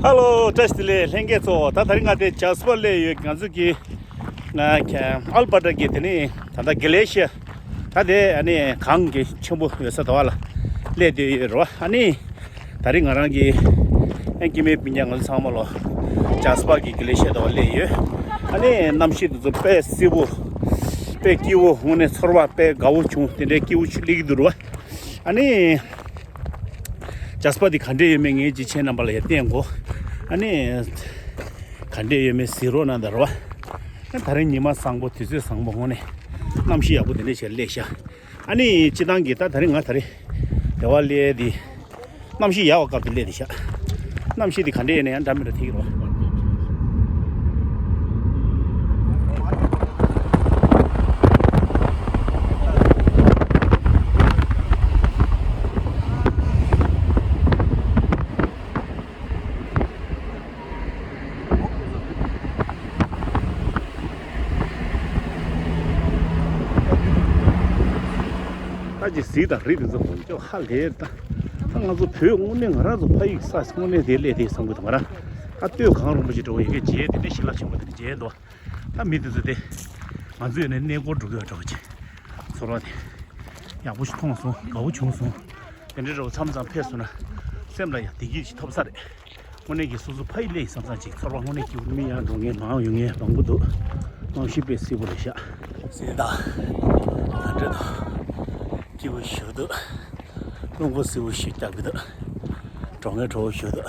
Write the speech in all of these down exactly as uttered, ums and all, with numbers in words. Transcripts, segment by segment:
ཧ་ལོ། བཀྲ་ཤིས་བདེ་ལེགས་ལྷན་རྒྱས་ཚོ། ད་ད་རིང་ང་དེ་ཇཱ་སི་པར་སླེབས་ཡོད། ང་ཚོ་གི་ང་ཁྱེད་ཨལ་བར་ཊ་གི་དེ་ནི་ད་ལྟ་གྷི་ལེ་ཤི་ཡར། ད་དེ་ཨ་ནི་གངས་གི་ཆེན་པོ་ཡོད་ས་དེ་བ་ལ་སླེབས་བསྡད་ཡོད་རེད་བ། ཨ་ནི་ད་རིང་ང་རང་གི་ཨ་སྐྱེ་དམན་སྤུན་ཀྱག་ང་ཚོ་ཚང་མ་ལོ་ཇཱ་སི་པར་གི་གྷི་ལེ་ཤི་ཡར་དེ་བ་སླེབས་ཡོད། ཨ་ནི་གནམ་གཤིས་དེ་ཚོ་དཔེ་བསིལ་པོ། དཔེ་སྐྱིད་པོ། དངོས་གནས་ཚོར་བ་དཔེ་དགའ་བོ་བྱུང་། དེ་འདྲའི་སྐྱིད་པོ་ཞིག་སླེབས་ཀྱི་འདུག་རེད་བ། ཨ་ནི། ཇཱ་སི་པར་འདི་ག་འདྲས་ཡོད་མེད་ངས་ཅིག་ཁྱེད་རྣམ་པ་ལ་ཡར་བསྟན་གོ། ཨ་ནི། ག་འདྲས་ཡོད་མེད་གཟིགས་རོགས་གནང་དང་རོ། ཨ་ད་རིང་ཉི་མ་བཟང་པོ། དུས་ཚོད་བཟང་པོ། དངོས་གནས་གནམ་གཤིས་ཡག་པོ་དེ་འདྲས་བྱས་སླེབས་ཤག། ཨ་ནི་སྤྱིར་བཏང་གི་ད་ད་རིང་ང་ད་རེས་དེ་བ་སླེབས་དེ། གནམ་གཤིས་ཡག་པ་སྐབས་དེ་སླེབས་དེ་ཤག། གནམ་གཤིས་དེ་ག་འདྲས་ཡིན་ན་ཡང་འདྲ་མི་འདྲ་ཐིག་རོ། ད་ཅི་གཟིགས་དང་རི་དེ་ཚོ་ཧ་ལས་ད། ད་ང་ཚོ་བོད་དངོས་གནས་ང་རང་ཚོ་ཕ་ཡུལ་ས་དངོས་གནས་དེ་སླེབས་དེ་བསམ་གི་འདུག། ང་རང་ད་སྟོད་གངས་རིན་པོ་ཆེ་འགྲོ་བ་ཡི་གེ་མཇལ་དེ་འདྲ་ཞི་ལྷག་ཆེན་པོ་དེ་འདྲ་མཇལ་འདུག། ད་མི་དེ་ཚོ་དེ་ང་ཚོ་ཡོད་ནས་གནས་སྐོར་འགྲོ་གི་ཡོད་འདྲ་བོ་ཅིག། ཚོར་བ་དེ་ཡག་པོ་ཞིག་མཐོང་སོང་། དགའ་བོ་བྱུང་སོང་། དེ་འདྲའི་འདྲ་བོ་མཚམས་མཚམས་ཕེབས་སོང་ན་སེམས་ལ་ཡང་བདེ་སྐྱིད་ཅིག་ཐོབ་ས་རེད། དངོས་གནས་ཀྱི་སོ་སོ་ཕ་ཡུལ་སླེབས་བསམ་བསམ་ཅིག། ཚོར་བ་དངོས་གནས་སྐྱིད་པོ། མི་ཡང་འགྲོ་མཁན་མང་ཡོང་མཁན་མང་པོ་འདུག། གནམ་གཤིས་དཔེ་བསིལ་པོ་རེད་ཤག། སེམས་ད་ག་འདྲ་འདུག། སྐྱིད་པོ་ཞེ་པོ་འདུག། རླུང་བུ་བསིལ་པོ་ཞེ་པོ་རྒྱག་གི་འདུག། འགྲོ་མཁན་འགྲོ་བོ་ཞེ་པོ་འདུག།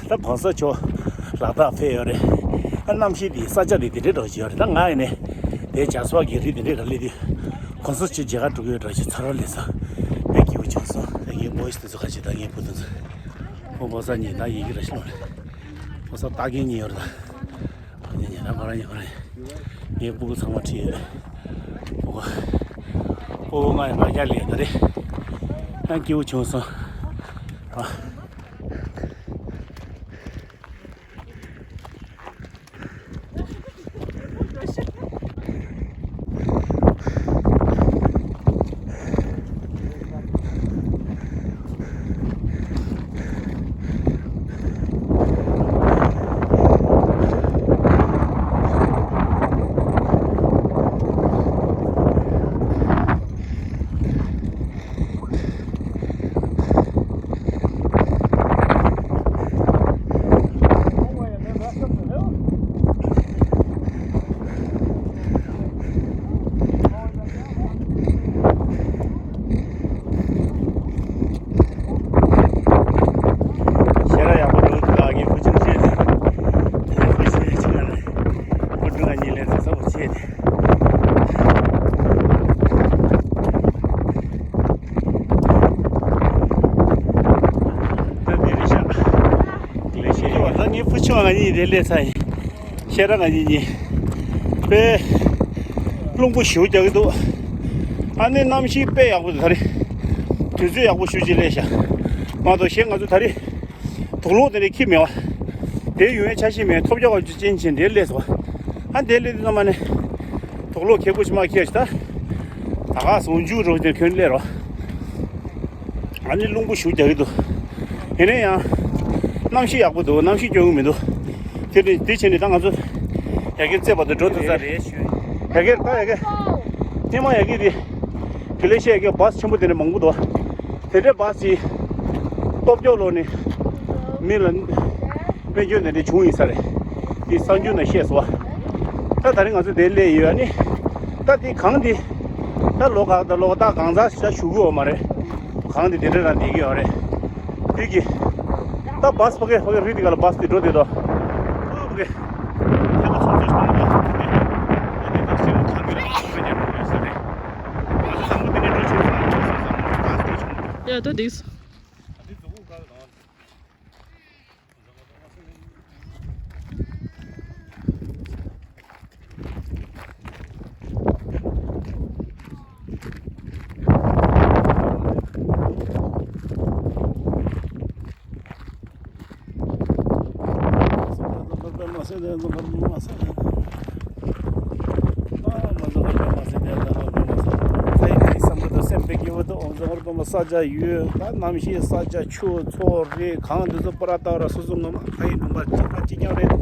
ད་གོང་ས་མཆོག་ལ་དྭགས་ཕེབས་ཡོད་རེད། ཨ་གནམ་གཤིས་འདི་ས་ཆ་འདི་དེ་འདྲའི་འདྲ་བོ་ཅིག་ཡོད་རེད། ད་ང་ཡིན་ནས་དེ་ཇཱ་སི་པར་གྱི་རི་དེ་འདྲའི་ག་སླེབས་དུས་གོང་ས་མཆོག་མཇལ་ཁ་འགྲོ་གི་ཡོད་འདྲ་ཞིག་ཚོར་བ་སླེབས་སོང་། དཔེ་སྐྱིད་པོ་བྱུང་སོང་། ད་ངའི་བོ་ཡིས་དེ་ཚོ་ཁ་ཅིག་ད་ངའི་བུ་དེ་ཚོ་ཁོ་བོ་ས་གཉིས་ད་ཡི་གེ་ར་ཤི་ལོ་རེད། བོ་ས་ལྟ་མཁན་གཉིས་ཡོད་རེད་ད། ཉེ་ཉེ་རང་ཁོ་རང་ཉེ་ཁོ་རང་། ངའི་སྤུ་གུ་ཚང་མ་ཁྲིད་ཡོད། སྤུ་གུ། སྤུ་གུ་ང་ཡང་ང་རྒྱ་ལས་ད་རེད། ཡང་སྐྱིད་པོ་བྱུང་སོང་། ཨ། ཤེས་ར་ཡག་པོ་འགྲོ་འདུག་ག། ངའི་བུ་ཆུང་བཤད་དེ། བུ་ཆུང་ཆུང་ལ་བུ་ཕྲུག་གཉིས་ལས་ཚ་བོ་བྱས་ཏེ། ད་དེ་རེད་ཤག། དེ་ལས་བཤད་ཡོད། ད་ངའི་བུ་ཆུང་ང་གཉིས་དེ་སླེབས་ཚར་ཡིན། ཤེས་ར་ང་གཉིས་གཉིས། དཔེ་རླུང་བུ་ཞེ་པོ་རྒྱག་གི་འདུག། ཨ་ནི་གནམ་གཤིས་དཔེ་ཡག་པོ་འདུག་ད་རེས། དུས་ཚོད་ཡག་པོ་ཞེ་པོ་ཅིག་སླེབས་ཤག། མ་གཏོགས་གཞན་ང་ཚོ་ད་རེས་དུག་སློག་དེ་འདྲ་འཁྱེར་མེད་པ། དེ་ཡོང་ཡ་འཆར་གཞི་མེད། ཐོལ་རྒྱག་པ་ཅན་བྱས་འདིར་སླེབས་སོང་། ཨ་འདིར་སླེབས་དུས་ཙམ་པ་ནས་དུག་སློག་ཁེ་པོ་ཞིག་མ་འཁྱེར་ཞིག་ད། ད་ག་ཟུང་འཇུག་རོགས་ཀྱང་ཁྱོན་སླེབས་རོགས། ཨ་ནི་རླུང་བུ་ཞེ་པོ་རྒྱག་གི་འདུག། ཡིན་ན་ཡང་གནམ་གཤིས་ཡག་པོ་འདུག། གནམ་གཤིས་སྐྱོ་གི་མི་འདུག། དེ་ནི་དེ་བྱས་ནས་ད་ང་ཚོ་ཡ་གིར་རྩེ་བར་དུ་འགྲོ་ཐུབ་ས་རེད་ཞུ། ཡ་གིར་ད་ཡ་གིར། ཐེངས་མ་ཡ་གིར་དེ་གྷི་ལེ་ཤི་ཡར་ཡ་གིར་བཱས་ཆེན་པོ་དེ་འདྲ་མང་པོ་འདུག། དེ་འདྲའི་བཱས་ཀྱི་སྟོབས་སྐྱོ་ལོ་ནི་མི་ལ་རྨས་སྐྱོན་དེ་འདྲ་བྱུང་ཡིན་ས་རེད། དེ་གསར་འགྱུར་ནང་བཤད་སོང་བ། ད་ད་རིང་ང་ཚོ་དེ་སླེབས་ཡོད། ཨ་ནི་ད་དེ་གངས་དེ་ད་ལོ་ག་ད་ལོ་ད་གང་ཟག་ཞིག་ད་བཞུགས་གི་ཡོད་མ་རེད། གངས་དེ་དེ་འདྲ་རང་བསྡད་ཀྱི་ཡོད་རེད། དེ་གི་ད་བཱས་ཕ་གི་ཕ་གི་རི་དེ་ག་ལ་བཱས་དེ་འགྲོ་བསྡད་དོ། ཨོ་ཕ་གི་ཐེངས་མ་ཚོ་ཚོ་ཞིག་ད་ནི་ད་དེ་ད་ཞིག་ལ་ཐང་གི་རེད། ཕ་གི་རྒྱ་ནག་ཡོད་ས་རེད། ང་ཚོ་དང་པོ་དེ་ནས་འགྲོ་ཆེད་ཚོ་ཚོ་ཚོ་ཚོ་ད་འགྲོ་ཆེད། Yeah, that is. སེམས་ ལ་ས་ཆ་ཡོད། ད་གནམ་གཤིས་ས་ཆ་ཆུ་མཚོ་རི་གངས་འདི་ཚོ་པུ་ར་ལྟ་བུ་ར་སོ་སོ་ངོ་མ་ཁ་ཡི་ལུང་པ་གཅིག་པ་གཅིག་རྐྱང་རེད།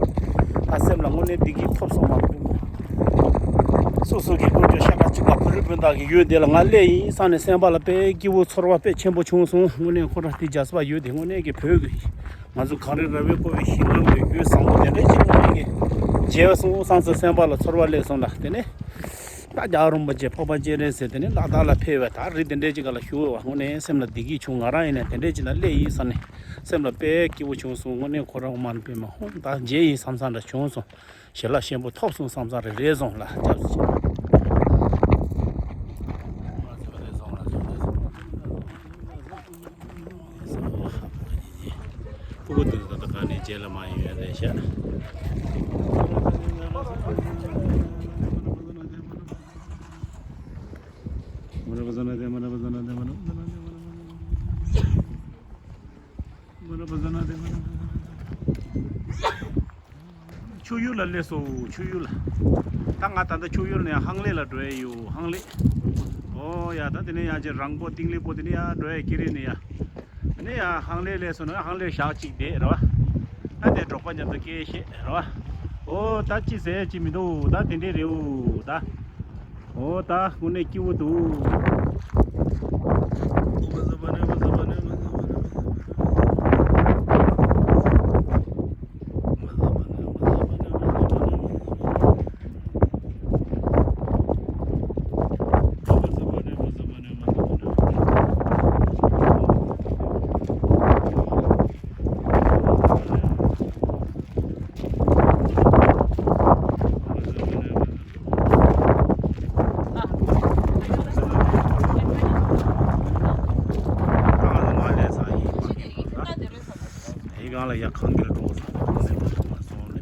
ད་སེམས་ལ་དངོས་གནས་བདེ་སྐྱིད་ཐོབ་སོང་མ་གཏོགས། སོ་སོ་གི་ཀུན་སྤྱོད་ཤ་ཁ་གཅིག་པ་བོད་རིགས་སྤུན་ཟླ་གི་ཡུལ་འདི་ལ་ང་སླེབས་ཡིན་བསམ་ནས་སེམས་པ་ལ་དཔེ་སྐྱིད་པོ་ཚོར་བ་དཔེ་ཆེན་པོ་བྱུང་སོང་། དངོས་གནས་ཁོ་རང་དེ་རྒྱལ་ས་ཡུལ་དེ་དངོས་གནས་ཀྱི་བོད་ཀྱི་ང་ཚོ་གངས་རི་ར་བས་བསྐོར་བའི་ཞིང་ཁམས་ཀྱི་ཡུལ་བཟང་པོ་དེ་འདྲ་ཞིག་དངོས་གནས་ཀྱི་མཇལ་སོང་བསམ་སོང་། སེམས་པ་ལ་ཚོར་བ་སླེབས་སོང་ལ། དེ་ནས། ད་རྒྱལ་བ་རིན་པོ་ཆེ་འཕགས་པ་སྤྱན་རས་གཟིགས་དེ་ནས་ལ་དྭགས་ལ་ཕེབས་པའི་ད་རི་དེ་འདྲའི་ཅིག་ག་ལ་བཞུགས་པ་དངོས་གནས་སེམས་ལ་བདེ་སྐྱིད་བྱུང་། ང་རང་ཡིན་ན་དེ་འདྲའི་ཅིག་ལ་སླེབས་ཡིན་བསམ་ནས་སེམས་ལ་དཔེ་སྐྱིད་པོ་བྱུང་སོང་། དངོས་གནས་ཁོ་རང་དབུ་མ་ནས་པད་མ་ཧོ་ད་མཇལ་ཡིན་བསམ་བསམ་འདྲ་བྱུང་སོང་། ཞལ་ལག་ཞིམ་པོ་ཐོབ་སོང་བསམ་བསམ་རེ་རེད་སོང་ལ་སྐྱབས་སུ་མཆི། སྤུ་གུ་དེ་ཚོ་ད་ལྟ་ག་ནས་རྗེས་ལ་མ་ཡོང་ཡ་རེད་ཤག་ཆུ་ཡུར་ལ་སླེབས་སོང་། ཆུ་ཡུར་ལ། ད་ང་ད་ལྟ་ཆུ་ཡུར་ནས་ཧང་ལེ་ལ་འགྲོ་ཡ་ཡོད། ཧང་ལེ། ཨོ་ཡ། ད་དེ་ནས་ཡང་ཅིག་རང་པོ་ཏིང་ལི་པོ་དེ་ནས་ཡར་འགྲོ་ཡ་ཀི་རི་ནས་ཡ། དེ་ནས་ཡང་ཧང་ལེ་སླེབས་སོང་ན་ཧང་ལེ་ཞག་གཅིག་བསྡད་རེད་བ། ད་དེ་འབྲོག་པ་མཉམ་དུ་སྐད་བཤད་རེད་བ། ཨོ་ད་ཅི་ཟེར་ཅི་མི་འདུག་ད་དེ་འདྲས་རེད་འོ་ད། ཨོ་ད་དངོས་གནས་སྐྱིད་པོ་འདུག་ཡིན་གང་ལ་ཡ་གང་གི་འགྲོ་སོང་། གང་ལ་འགྲོ་སོང་།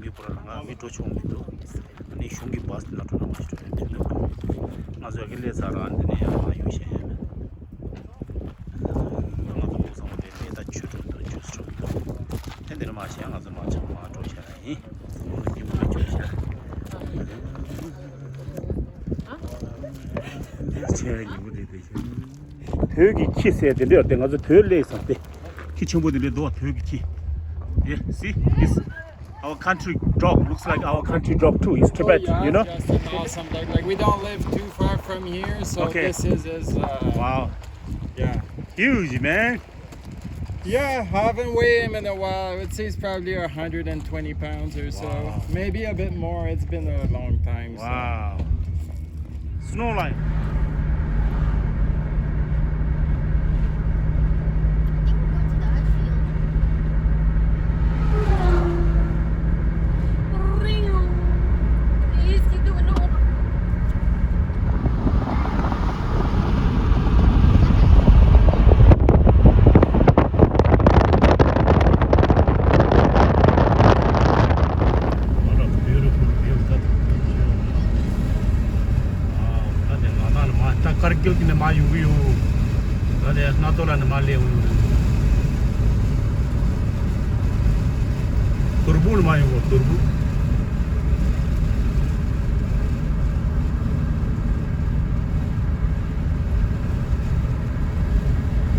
མི་འགྲོ་ཆོག་མི་འདུག་ཨ་ནི་གཞུང་གི་བཱས་དེ་ན་འགྲོ་ན་མ་ཤི་འགྲོ་ཡ་མི་འདུག་ང་ཚོ་གི་སླེབས་ཚར་རང་འདི་ནས་ཡང་མ་ཡོང་ཤེས་ཡ་མེད། ང་ཚོ་ལོ་ཚང་མ་དེ་ནས་ད་ཆུ་འགྲོ་འདུག་ཆུ་འགྲོ་འདུག་དེ་འདི་ནས་མ་ཤེས་ང་ཚོ་མ་ཆགས་མ་འགྲོ་ཤེས་ཡིན། ཉིན་མོ་ཆུ་ཤ། ཆེ་ཉིན་མོ་དེ་དེ་ཤེས། བོད་ཀྱི་ཁྱི་ཟེར་དེ་འདྲ་ཡོད་དེ། ང་ཚོ་བོད་སླེབས་སོང་སྟེ། ཁྱི་ཆེན་པོ་དེ་འདྲ་འདུག་བོད་ཀྱི་ཁྱི། Yeah, see? It's our country dog. Looks like our country dog too. It's Tibet, you know? Oh, yeah, that's an awesome dog. Like, we don't live too far from here, so okay. This is, is, uh, wow. Yeah. Huge, man. Yeah, haven't weighed him in a while. I would say he's probably a hundred and twenty pounds or so. Wow. Maybe a bit more. It's been a long time, so. Wow. Snow line. What a beautiful view. ད་དེ་ང་ད་ནི་མ་ད་ཀར་གིལ་གི་ནས་མ་ཡོང་གི་ཡོད། ད་དེ་སྣ་ཐོ་ལ་ནི་མ་སླེབས་ཡོང་གི་ཡོད། དུར་བུ་ལ་མ་ཡོང་གོ་དུར་བུ།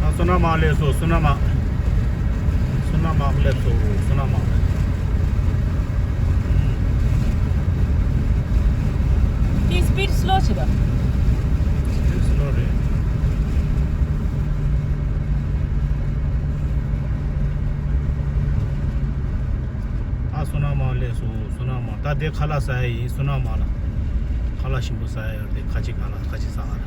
ཨ་བསོད་ནམས་མ་སླེབས་སོ། བསོད་ནམས་མ། བསོད་ནམས་མ་སླེབས་སོ། བསོད་ནམས་མ། དེ་speed slow ཆེ་ད། Speed slow རེད། ཨ་བསོད་ནམས་མ་སླེབས་སོ། བསོད་ནམས་མ། ད་དེ་ཁ་ལག་ཟ་ཡ་ཡིན། བསོད་ནམས་མ་ལ་ཁ་ལག་ཞིམ་པོ་ཟ་ཡ་ཡོད་དེ། ཁ་ཆེ་ཁ་ལག་ཁ་ཆེ་ཟ་ང་ལ།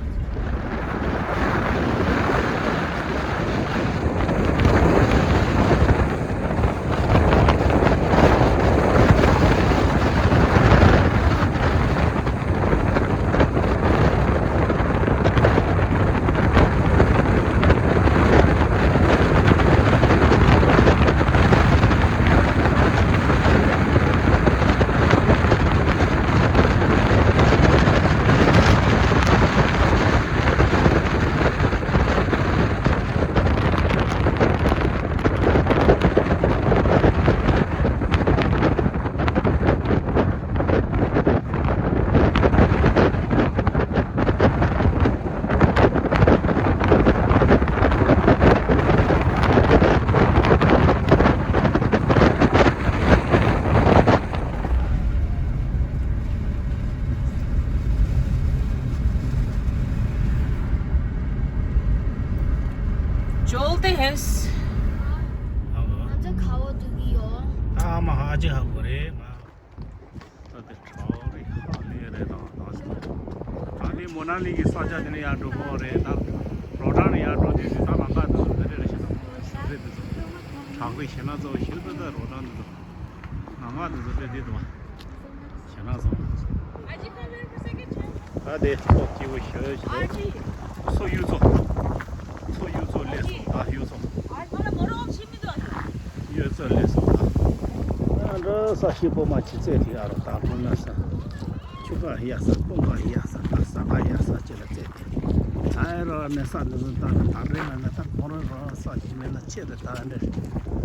चलते हैं। आज खाओ दुगियो। ད་མ་ཧ་ཅི་ཧ་གོ་རེད་ང་། ད་དེ་ཁྲ་རེད་ཧ་ལས་རེད་དང་ད་ཞིག་ད་ནི་མོ་ན་ལི་གི་ས་ཆ་དེ་ནས་ཡར་འགྲོ་གོ་རེད་ད། རོ་ཊར་ནས་ཡར་འགྲོ་དུས་དེ་ད་ལམ་ཁ་དེ་ཚོ་དེ་འདྲ་རེད་ཤག་ད་རེད་དེ་ཚོ་བྲག་རི་ཞེ་ན་ཚོ་ཞིག་ད་ད་རོ་ཊར་འདི་ཚོ། ང་ང་དུ་དུ་དེ་དེ་དུ་བ། ཞེ་ན་སོང་། ད་དེ་ཚོ་སྐྱིད་པོ་ཞེ་ཞེ། སོ་གཡུ་ཚོ། སོ་གཡུ་ཚོ་ལས་སོང་ད་གཡུ་ཚོ། གཡུ་ཚོ་ལས་སོང་ད། ང་འགྲོ་ས་ཤི་པོ་མ་ཆི་ཚེ་དེ་ཨ་རོ་ད་ཕུ་ན་ས། ཆུ་ཀ་ཡ་ས་སྤུང་ཀ་ཡ་ས་ད་ས་ཀ་ཡ་ས་ཅི་ལ་ཚེ། ཨེ་རོ་ནས་ས་འདི་ཚོ་ལྟ་ན་ད་རེས་ན་ནས་ད་ཁོ་རང་རོ་ས་ཞིག་མེད་ན་ཆེད་དུ་ད་འདྲེ།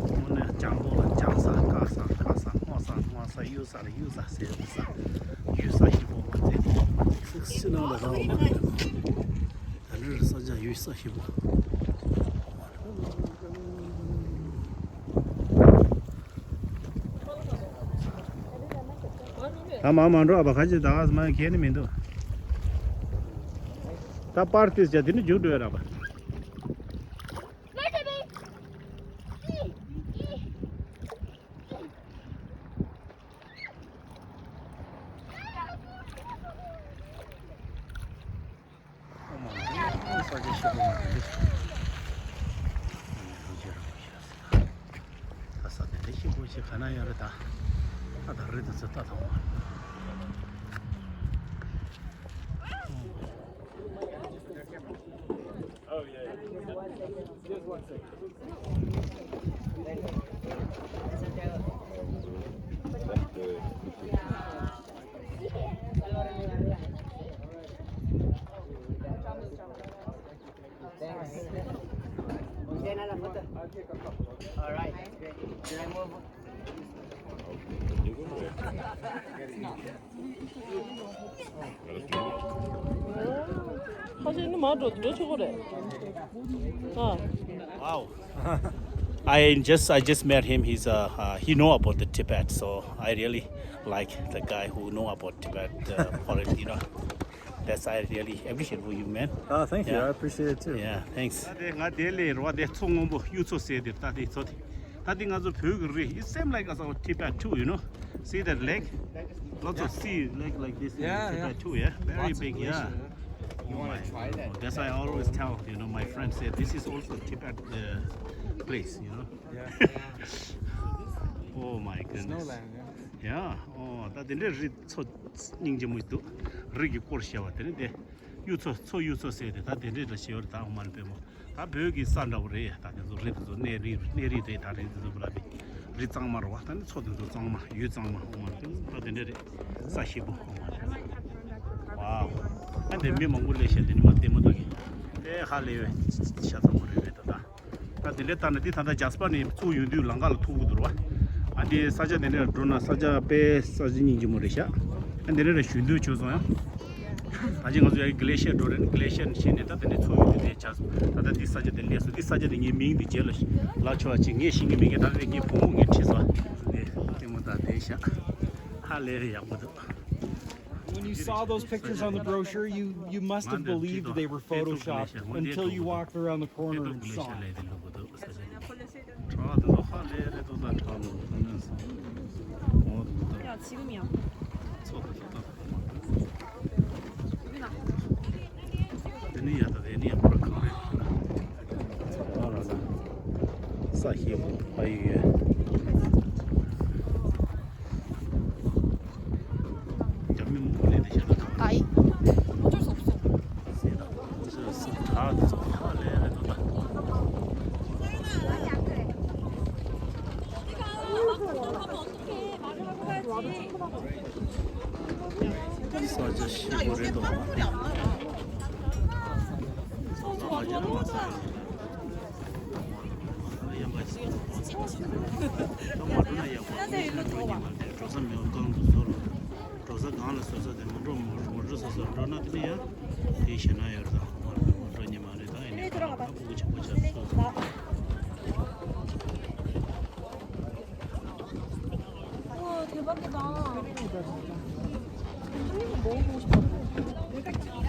ཁོ་ནས་ལྕང་པོ་ལ་ལྕང་ས་ཀ་ས་ཀ་ས་སྔོ་ས་སྔོ་ས་གཡུ་ས་ལ་གཡུ་ས་ཟེར་གཡུ་ས་གཡུ་ས་ཞིག་པོ་མ་ཚེ་ཤི་ནང་ལ་རང་མ་རེད། ད་འདྲེ་ས་ཆ་གཡུ་ས་ཞིག་པོ། ད་མ་མ་འགྲོ་བ་ཁ་ཅིག་ད་མ་ཁྱེར་ནི་མི་འདུག་ད་པར་ཏིས་ཅག་དེ་ནི་རྒྱུགས་འགྲོ་ཡ་ར་བ། ཨོ་མ་ལ་ས་ཆ་ཞེ་པོ་མ་རེད། ཨོ་མ་ལ་ས་ཆ་ར་མ་ཤེས་ས། ད་ས་དེ་འདྲ་ཞེ་པོ་ཞིག་ག་ན་ཡོད་རེད་ད། ད་ད་རེད་ད་ཚོད་ལྟ་དང་མ། ཁ་ཤས་ནི་མར་འགྲོ་འགྲོ་ཆོག་གི་རེད། ཨ། Wow. I just I just met him. He's uh, uh he know about the Tibet, so I really like the guy who know about Tibet uh, for it, you know. That's I really appreciate for you, man. Ah, thank you. Yeah. I appreciate it too. Yeah, thanks. ད་དེ་ང་དེ་ལས་རོ་དེ་མཚོ་སྔོན་པོ་གཡུ་མཚོ་ཟེར་དེ་ད་དེ་མཚོ་དེ། ད་དེ་ང་ཚོ་བོད་ཀྱི་རི། It seem like us our Tibet too, you know. See that lake? Lots of sea, lake like this in Tibet too, yeah? Very big, yeah. Oh my God. That's why I always tell, you know, my friends say this is also Tibet uh, place, you know. Oh my goodness. Yeah. Oh, ད་དེ་འདྲའི་རི་མཚོ་སྙིང་རྗེ་མོ་འདུག་རི་གི་སྐོར་བཤད་པ་དེ་ནི་དེ། གཡུ་མཚོ་མཚོ་གཡུ་མཚོ་ཟེར་དེ་ད་དེ་འདྲའི་འདྲ་ཞེ་བར་ད་ཧུ་མ་ལ་པེ་མོ། ད་བོད་ཀྱི་ས་འདྲ་བོ་རེད། ད་དེ་ཚོ་རི་དེ་ཚོ་གནས་རི་གནས་རི་རེད། ད་རི་དེ་ཚོ་བུ་ལ་པེ་རི་གཙང་མ་རེད་བ། ད་ནི་མཚོ་དེ་ཚོ་གཙང་མ་ཡུལ་གཙང་མ་ཧུ་མ་ལ་པེ་མོ། ད་དེ་འདྲ་རེད། ས་ཞེ་པོ་ཧུ་མ་ལ་པེ་མོ། ཝའོ། ད་དེ་མི་མང་པོ་ལས་བཤད་དེ་ནི་མ་ལྟད་མོ་ལྟ་གི་དེ་ཧ་ལས་པའི་ཤ་ཚ་པོ་རེད་རེད་ད་ད། ད་དེ་འདྲའི་ལྟ་ན་འདི་ད་ལྟ་ཇཱས་པར་ནས་ཚུར་ཡོང་དུས་ལམ་ཁ་ལ་ཐུག་གི་འདུག་ར་བ། ཨ་འདི་ས་ཆ་དེ་འདྲ་འགྲོ་ན་ས་ཆ་དཔེ་ས་ཆ་སྙིང་རྗེ་མོ་རེད་ཤག་ཨ་འདི་འདྲ་ར་ཞུ་འདོད་བྱུང་སོང་ཡང་། ད་ཅི་ང་ཚོ་ཡ་གི་གི་ལེ་ཤི་ཡར་འགྲོ་རེད། གི་ལེ་ཤི་ཡར་ནས་ཕྱིན་ནས་ད་དེ་འདྲའི་ཚུར་ཡོང་དུས་དེ་ཇཱས་ད་ལྟ་འདི་ས་ཆ་དེ་ལས་སོ་འདི་ས་ཆ་དེ་ངའི་མིང་དེ་རྗེས་ལ་ལབ་ཆོག་ཨ་ཅི་ངས་ཤེས་ཀྱི་མེད་ཀྱི་ད་རེད། ངའི་བུ་མོ་ངས་ཁྲིད་སོང་། དེ་ལྟད་མོ་ད་བསྡད་ཤག་ཧ་ལས་ཡག་པོ་འདུག When you saw those pictures on the brochure, you, you must have believed they were photoshopped until you walked around the corner and saw it. 야, 지금이야. ས་ཞེ་པོ་ཕ་ཡུལ་ཡོད། རྒྱ་མི་མང་པོ་ལས་དེ་ཤ་ད་ད་ཡིན། ཟེར་ད་ཁོང་ཚོས་སུ་གྲགས་དེ་ཚོ་ཧ་ལས་རེད་འདུག་ད། ས་ཆ་ཞེ་པོ་རེད་འདུག་ད། ས་ཆ་ལ་མ་ཆ་ན་མ་ས་རེད། འགྲོ་ས་མེད་པ་གང་དུ་བཟོ་རོགས། འགྲོ་ས་གང་ལ་བཟོ་ས་དེ་མ་འགྲོ་མ་འགྲོ་ས་ས་དེ་མ་འགྲོ་ན་དེ་ནི་ཡང་དེ་ཞེ་ན་ཡོད་རེད། ད་མ་འགྲོ་ཉི་མ་རེད། ད་ཡིན་ནའི་གང་ལ་ཕྲུ་གུ་ཆེན་པོ་ཆགས་སོ། 와, 대박이다. 한 입은 먹어보고 싶어.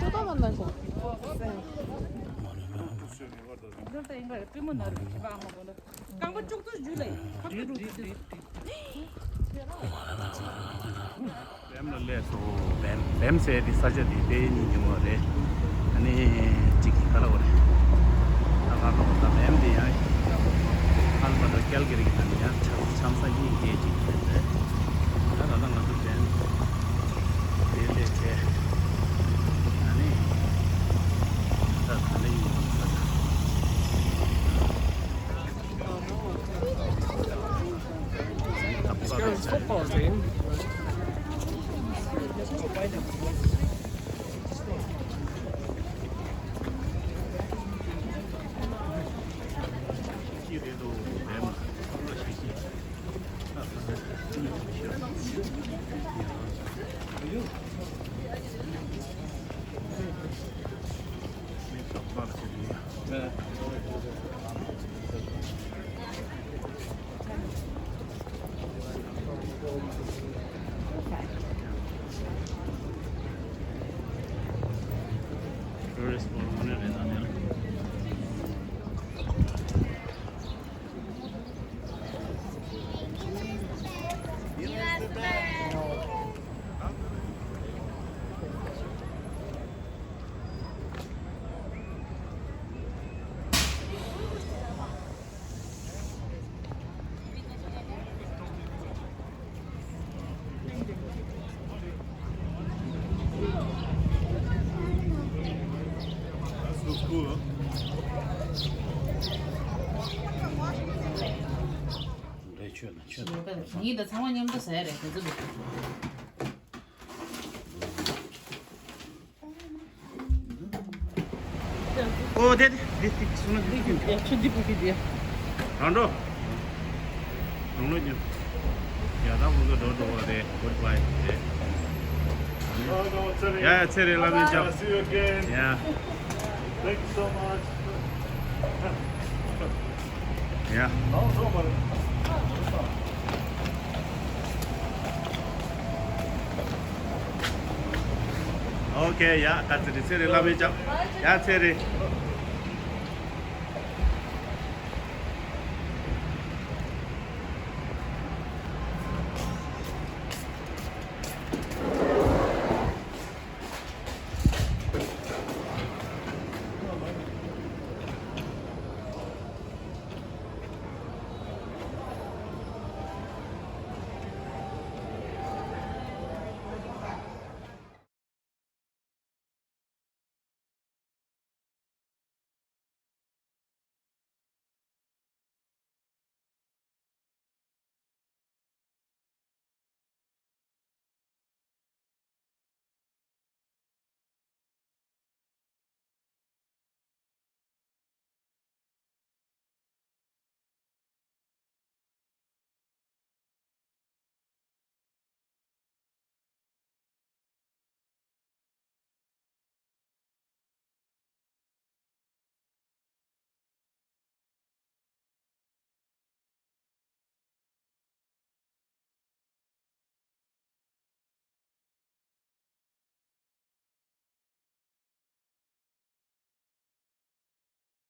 쏟아만 날 것 같아. ཟོར་ད་ཡིན་ག་རེ་པུས་མོ་ན་རུ་ཁྱི་པ་ཨ་མ་གོ་ན། རྐང་པ་ལྕོག་ཏུ་འཇུ་ལ་ཡིན། ཁ་ཁ་རུ་རུ་རུ། བེམ་ལ་སླེབས་སོང་། བེམ་བེམ་ཟེར་དེ་ས་ཆ་དེ་དཔེ་སྙིང་རྗེ་མོ་རེད། ཨ་ནི་གཅིག་གི་ག་ལ་བ་རེད། ད་ག་ལ་བ་ད་བེམ་དེ་ཡང་ཨལ་བ་ད་ཀལ་གི་རི་གི་ད་ནི་ཡང་ཆམ་ཆམ་ས་སྙིང་རྗེ་གཅིག་རེད། ད་ད་ལྟ་ང་ཚོ་བེམ་དེ་སླེབས་བྱས། ཨ་ནི་ད་ད་ལེ་ཡིན་ས་ཆ། It's girls' football team. That's looks cool, huh? རེད། ཆོས་ན་ཆོས་ན། ངེད་ད་ཚང་མ་མཉམ་དུ་ཟ་ཡ་རེད། དེ་ཚོ་འདུག་ཨོ་དེ་དེ་དེ་དེ་སོང་ན་དེ་དེ་ཡ་ཆུ་འདི་པུ་གི་དེ་རང་འགྲོ། རང་ལོ་ཉོ། ཡ་ད་ཁོང་ཚོ་འགྲོ་འགྲོ་བ་རེད། Goodbye རེད། ཡ་ཡ་ཚེ་རིང་བླ་མའི་ལྕམ། See you again. Yeah. Thank you so much. Yeah. Okay, yeah, ཀ་ཚེ་རིང་། ཚེ་རིང་བླ་མའི་ལྕམ། ཡ་ཚེ་རིང་།